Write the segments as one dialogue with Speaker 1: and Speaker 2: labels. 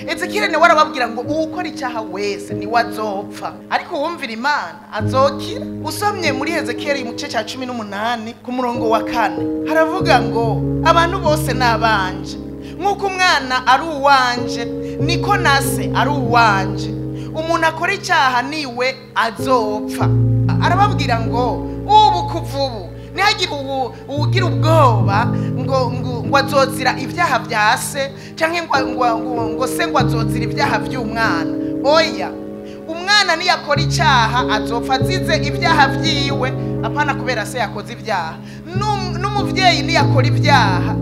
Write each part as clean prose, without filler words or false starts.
Speaker 1: Ezekiyeli nawe arababwira ngo uwukora icyaha wese niwe azopfa, ariko uwumvira Imana azokira. Usomye muri Ezekiyeli mu gice cya 18 ku murongo wa 4 haravuga ngo abantu bose ni abanje, nk'uko umwana ari uwanje niko na se ari uwanje, umuntu akora icyaha niwe azopfa. Arababwira ngo ubu kuva ubu ntihagire ugira ubwoba ngo ngo azozira ibyaha bya se cyangwa ngo se ngo azozira ibyaha by'umwana. Oya, umwana niyakora icyaha azopfa azize ibyaha byiwe, apana kubera se yakoze ibyaha. N'umuvyeyi niyakora ibyaha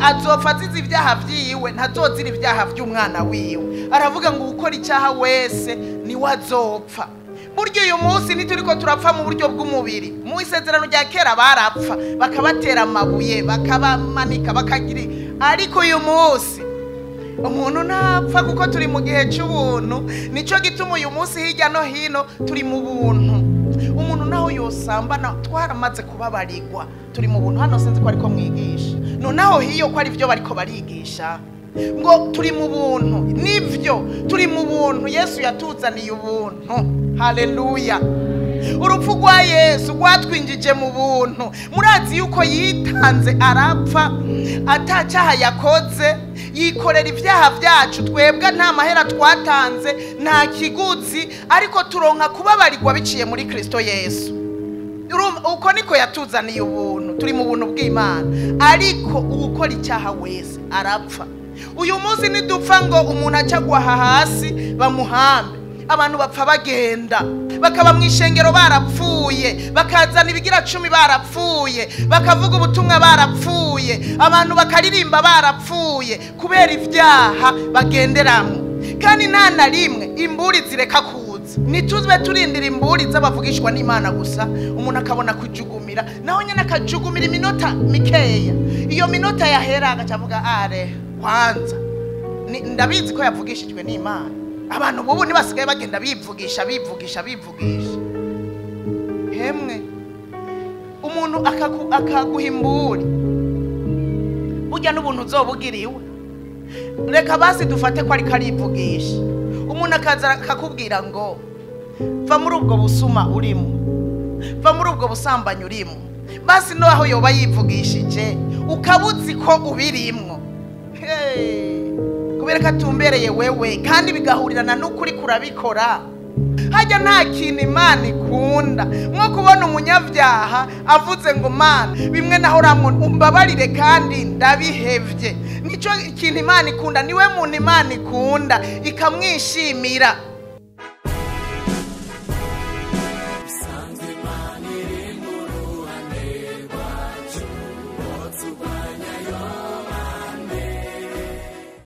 Speaker 1: azopfa azize ibyaha byiwe, ntazozira ibyaha by'umwana wiwe. Aravuga ngo ukora icyaha wese niwe azopfa. Buryo uyu munsi ntituriko turapfa mu buryo bw'umubiri. Mu isezerano rya kera barapfa bakabatera amabuye, bakabamanika, bakagira, ariko uyu munsi umuntu ntapfa kuko turi mu gihe cy'ubuntu. Nico gituma uyu munsi hirya no hino turi mu buntu. Umuntu naho yosambana twaramaze kubabarirwa, turi mu buntu. Hano sinzi ko ariko mwigisha, nonaho hiyo ko ari byo bariko barigisha ngo turi mu buntu. Nivyo, turi mu buntu. Yesu yatuzaniye ubuntu. Haleluya. Urupfu rwa Yesu rwatwinjije mu buntu. Murazi yuko yitanze arapfa atacyaha yakoze, yikorera ibyaha byacu. Twebwe nta mahera twatanze, nta kiguzi, ariko turonka kubabarirwa biciye muri Kristo Yesu. Uko niko yatuzaniye ubuntu, turi mu buntu bw'Imana. Ariko ukora icyaha wese arapfa. Uyu munsi nidupfa ngo umuntu acagwa hasi bamuhambe, abantu bapfa bagenda, bakaba mu ishengero barapfuye, bakazana ibigira 10 barapfuye, bakavuga ubutumwa barapfuye, abantu bakaririmba barapfuye, kubera ibyaha bagenderamo. Kandi nta na rimwe imburi zireka kuza. Nituzwe turindira imburi z'abavugishwa n'Imana gusa, umuntu akabona kujugumira, naho nyene akajugumira iminota mikeya. Iyo minota yahera agacavuga are kwanza ndabizi ko yavugishijwe n'Imana. Abantu bubu ntibasigaye bagenda bivugisha bivugisha bivugisha. Hemwe umuntu akaguha imburi, burya n'ubuntu uzobugiriwe. Reka basi dufate ko ariko arivugisha. Umuntu akaza akakubwira ngo va muri ubwo busuma urimo, va muri ubwo busambanyi urimo, basi naho yoba yivugishije ukabuzi ko ubirimwo. Kubera ko atumbereye wewe, kandi bigahurirana n'ukuri kurabikora. Hajya nta kintu Imana ikunda nko kubona umunyabyaha avuze ngo Mana bimwe naho umbabarire kandi ndabihevye. Nico kintu Imana ikunda, niwe muntu Imana ikunda ikamwishimira.